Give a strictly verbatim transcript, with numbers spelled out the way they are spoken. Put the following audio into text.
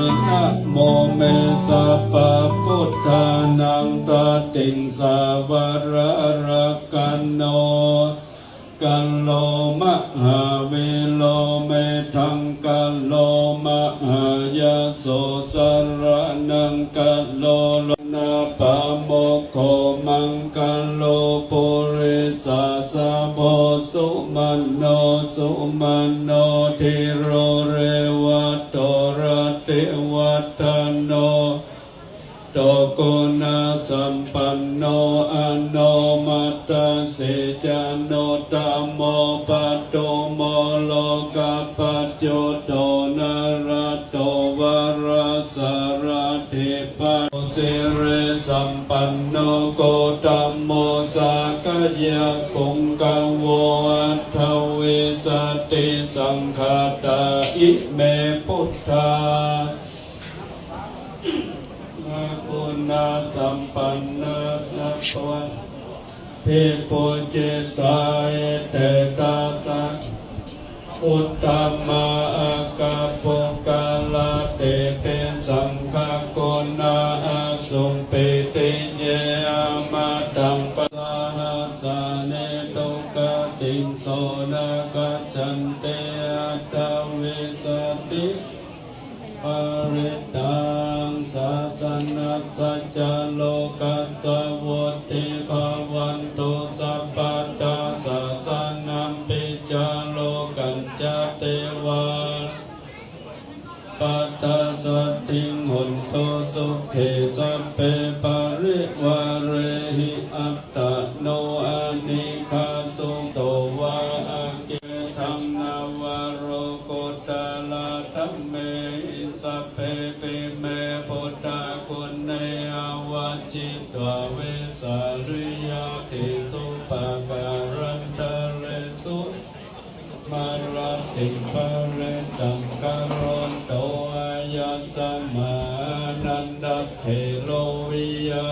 Namo me sabbabuddhānaṃ patiṃsāvara rakkhaṇo, karo mahāvīro medhaṃ karo mahāyaso, saraṇaṃ karo lokanapamokho, maṅgalo purisāsabho, sumano sumano dhīro, revato rativaḍḍhano, to guṇasampanno, anomadassī januttamo, padumo lokapajjoto, nārado varasārathī, pa- sirisampanno, gotamo sakyapuṅgavo, aṭṭhavīsati saṅkhātā, ime buddhā guṇasampannā, sabbapūjitā, ete dasa uttamā aggappuggalā, tepi saṅghaguṇā asuṃ, pītiye amataṃ pa- sahassāni duggatiṃ so na gacchanti, aṭṭhavīsati parittaṃ. Sāsanassa ca lokassa vuḍḍhī bhavantu sabbadā, sāsanampi ca lokañca devā sabbadā saddhiṃ hontu, sukhī sabbe parivārehi, attāno anīghā sukhito va. Ake taṃ nava lokuttara dhammehi, sabbepime buddhaguṇe āvajjitvā, vesāliyā tīsu pākārantaresu, māratiṃ parittaṃ karonto, āyasmā ānandatthero viya